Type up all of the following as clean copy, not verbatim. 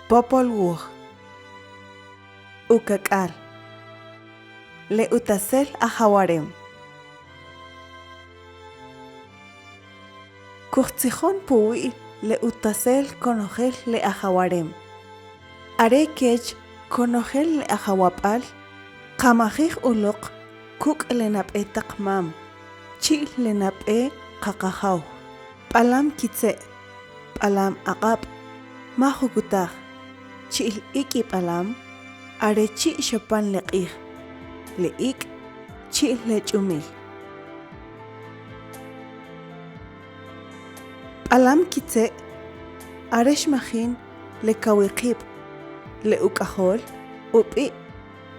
Popol Wuj. Ukak'al. Le utasel ajawarem. Kujtzijon puwi' le utasel konojel le ajawarem. Are kech konojel le ajawab'al qamajij uloq kuk' le nab'e taq mam, chi'l le nab'e qaqajaw. B'alam Kitze', B'alam Aq'ab', Majukutaj, chi'l Ik'i B'alam, are chi' xopan le q'ij, le ik' chi'l le ch'umil. B'alam Kitze' are xmajin le kawiqib', le uk'ajol, ub'i'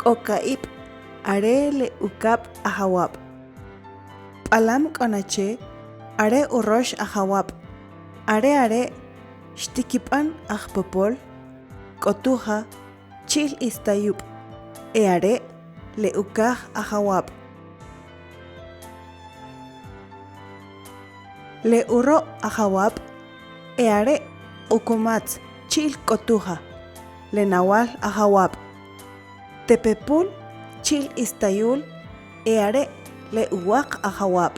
K'oka'ib' are le ukab' ajawab'. B'alam K'onache are urox ajawab', are are' xtikib'an Ajpopol, K'otuja, chi'l Iztayub', e are' le ukaj ajawab'. Le uro' ajawab' e are' Q'ukumatz chi'l K'otuja, le nawal ajawab'. Tepepul chi'l Iztayul e are' le uwaq ajawab'.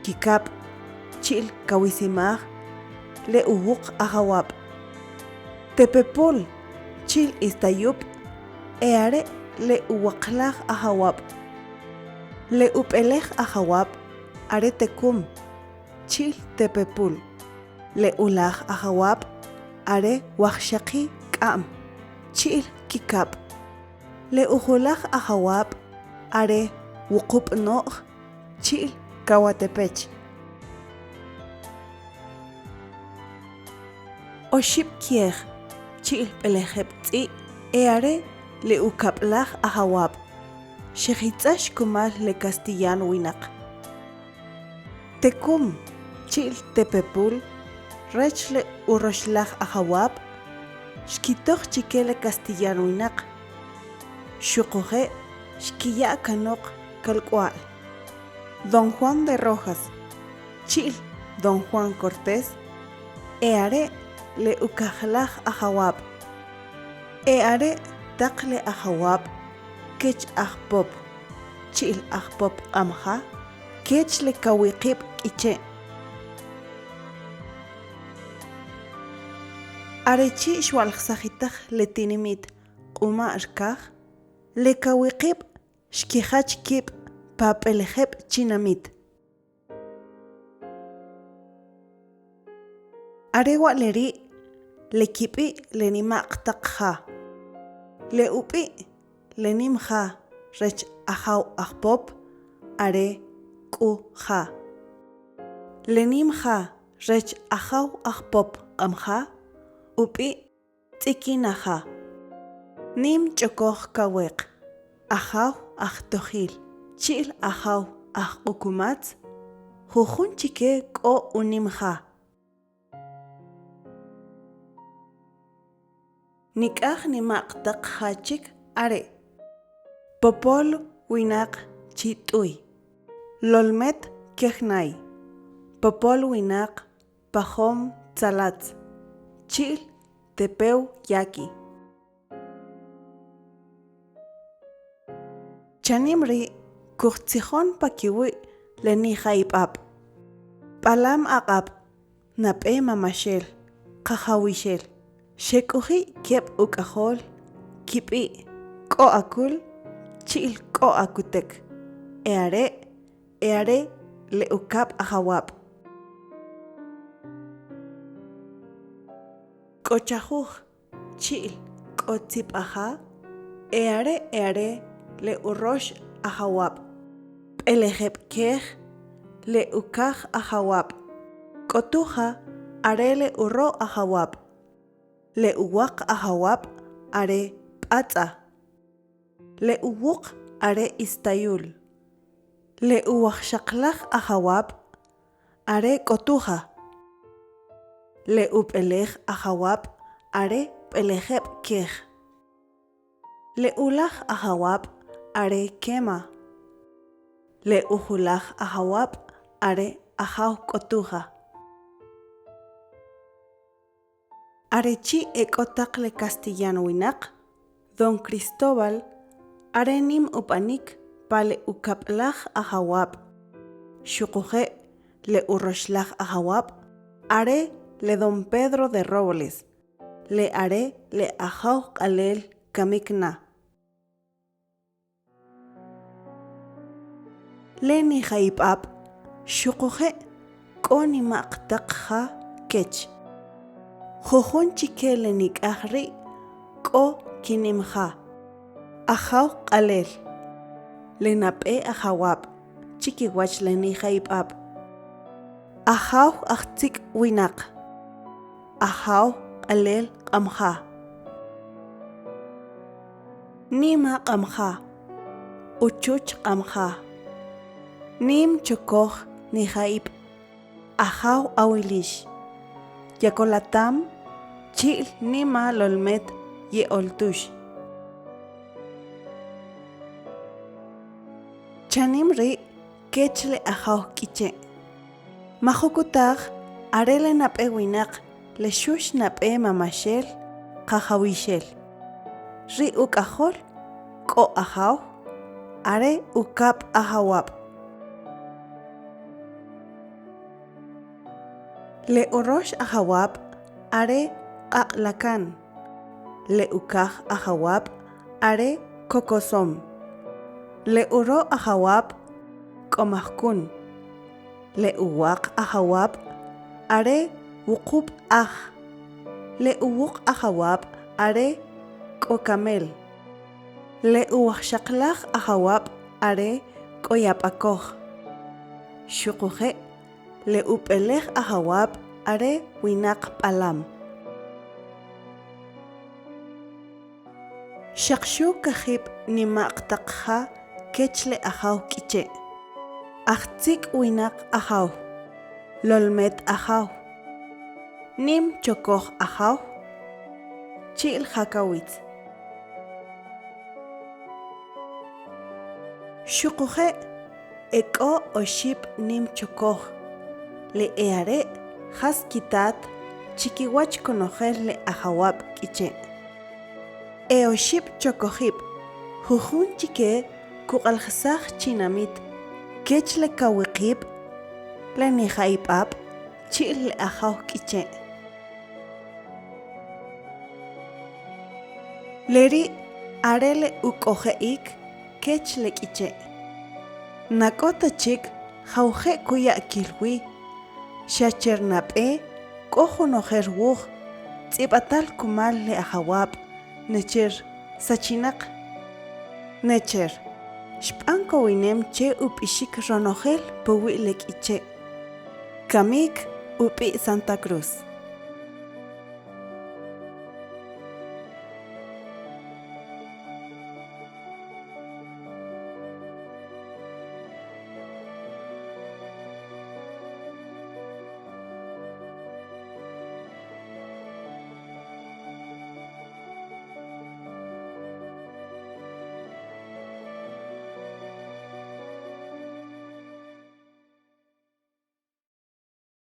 Kikab' chi'l Kawisimaj le uwuq ajawab'. Tepepul chi'l Iztayub' e are' le uwaqlaj ajawab'. Le ub'elej ajawab' are Tekum chi'l Tepepul. Le ulaj ajawab' are Wajxaqi K'a'm chi'l Kikab'. Le ujulaj ajawab' are Wuqub' No'j chi'l Kawatepech. Oxib' Kyej chi'l B'elejeb' Tz'i' e are le ukab'laj ajawab', xejitz'ax kumal le kastiyan winaq. Tekum chi'l Tepepul rech le uroxlaj ajawab' xkitoj chike le kastiyan winaq, xuquje' xkiya' kanoq kalk'wa'l. Don Juan de Rojas chi'l Don Juan Cortés e are' le ukajlaj ajawab'. E are' taq le ajawab' kech Ajpop chi'l Ajpop Q'amja kech le kawiqib' K'iche'. Are chi' xwa'ljsajitaj le tinimit Q'uma'r Kaj, le kawiqib' xkijach kib' pa b'elejeb' chinamit. Are wa' le ri' le kib'i' le nima'q taq ja. Le ub'i' le nim ja rech Ajaw Ajpop are K'u Ja. Le nim ja rech Ajaw Ajpop Q'amja ub'i' Tz'ikinaja. Nim ch'okoj kaweq, Ajaw Ajtojil, chi'l Ajaw Ajq'ukumatz, jujun chike k'o unim ja. Nik'aj nima'q taq ja chik are'. Popol winaq chi t'uy. Lolmet kejnay. Popol winaq Pajom Tzalatz, chi'l Tepew Yaqui. Chanim ri' kujtzijon pa kiwi' le nija'ib'ab'. B'alam Aq'ab', nab'e mamaxel, qajawixel. Xek'oji' keb' uk'ajol kib'i' K'o Akul chi'l K'o Akutek. E are' E are' le ukab' ajawab'. K'o chajuj, chi'l, k'o tzip'aja, e are' e are' le urox ajawab'. B'elejeb' kej, le ukaj ajawab'. K'o tuja, are' le uro' ajawab'. Le uwaq ajawab' are P'atz'a. Le uwuq are Iztayul. Le uwajxaqlaj ajawab' are K'otuja. Le ub'elej ajawab' are B'elejeb' Kej. Le ulaj ajawab' are Kema. Le ujulaj ajawab' are Ajaw K'otuja. Are chi' e k'o taq le kastiyan winaq, Don Cristóbal are nim ub'anik pa le ukab'laj ajawab', xuquje' le uroxlaj ajawab' are le Don Pedro de Robles, le are le ajaw q'alel kamik na. Le nija'ib'ab' xuquje' k'o nima'q taq ja kech. Jujun chike le nik'aj ri' k'o kinim ja. Ajaw q'alel, le nab'e ajawab' chikiwach le nija'ib'ab'. Ajaw ajtzik' winaq, ajaw q'alel q'amja. Nima q'amja, uchuch q'amja, nim chokoj nija'ib', ajaw awilix, yakolatam chi'l nima lolmet ye'oltux. Chanim ri' kech le ajaw K'iche'. Majukutaj are le nab'e winaq le xux nab'e mamaxel qajawixel. Ri uk'ajol k'o ajaw are ukab' ajawab'. Le urox ajawab' are Q'aq'lakan. Le ukaj ajawab' are Kokosom. Le uro' ajawab' K'omajkun. Le uwaq ajawab' are Wuqub' Aj. Le uwuq ajawab' are K'okamel. Le uwajxaqlaj ajawab' are K'oyap'akoj. Xuquje' le ub'elej ajawab' are Winaq B'alam. Xaq xu kajib' nima'q taq ja kech le ajaw K'iche'. Ajtzik' winaq ajaw, lolmet ajaw, nim chokoj ajaw, chi'l jakawitz. Xuquje' e k'o oxib' nim chokoj, le e are' jas kitat chikiwach konojel le ajawab' K'iche'. E oxib' chokojib', jujun chike kuq'alajisaj chinamit kech le kawiqib', le nija'ib'ab' chi'l le ajaw K'iche'. Le ri' are le uk'oje'ik kech le K'iche'. Na k'o ta chik jawje' kuya' kil wi, xa cher nab'e k'o jun ojer wuj tz'ib'atal kumal le ajawab' necher sachinaq. Necher, xb'an kowinem che ub'ixik ronojel puwi' le K'iche'. Kamik ub'i' Santa Cruz.